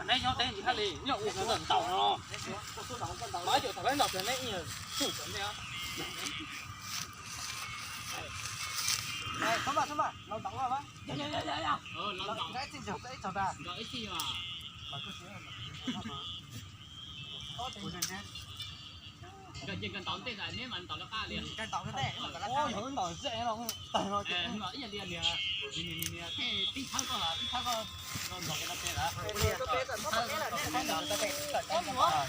Neb nyob teb ntsis hab li, nyob ua ntaus no. Mas ib tug thaum peb ntaus tias neb ib nyuag tsuj cov ntej. Ntaus ntej neb mas ntaus lawv qab li. Yog wb ntaus zej no tag no ces ib yam li niag tib thawb koj, tib thawb koj ntaus ke no peb lawm.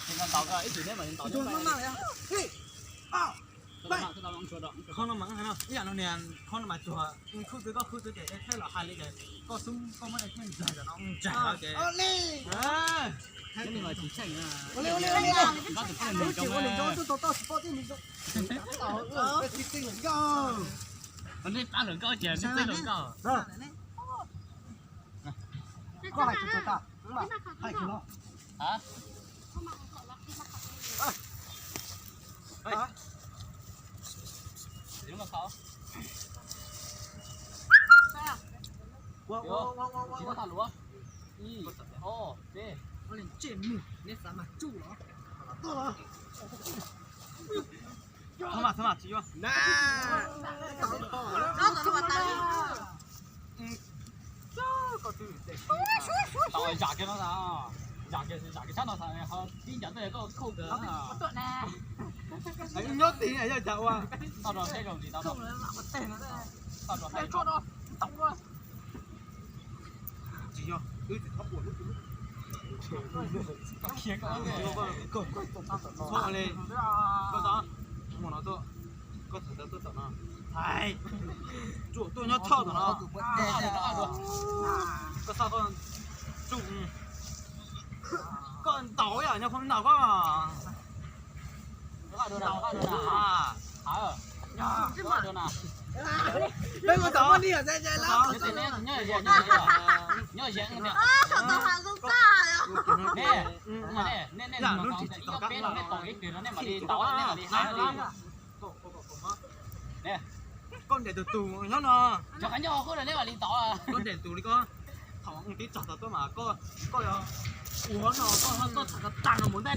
Ces ntaus ib tug neb mas ntaus. Qhov no mas hais no ib yam no niag qhov no mas tsuas khub twg koj khub twg ces ej thaij los hais li ces koj xub koj muab ej thaij ntsaig tam no ntsaig ces nej pab lawm nkauj ces nej peb lawm nkauj. Koj hais tsis tau tas, hais kiag los. Ua ua ua ua ua. Ib, ob, peb. Neb xav mas tsuj los. Thov mas, thov mas tsis yuav. Tau zam kiag no, zam kiag, zam kiag sab no, ho tib ncav tej koj khauj kiag. Nyob tim yog cas ua. Tau rau seb zoo tsis tau rau. Tau rau hais. Tsis yog, wb tsis txhob ua lub, txhob li, koj tau, mus no tuaj, koj txhob tau tuaj tom no, hais, tsuam tuaj nyob tshoj tom no, koj xauj koj tsuj, koj ntaus yam nyob qhov ntaus koj. Peb mus tau. Koj ntes tus tus nyob no. Koj ntes tus li koj. Thaum tib txog tau tuaj mas koj, koj yuav ua no koj, koj tham tag no mus ntej.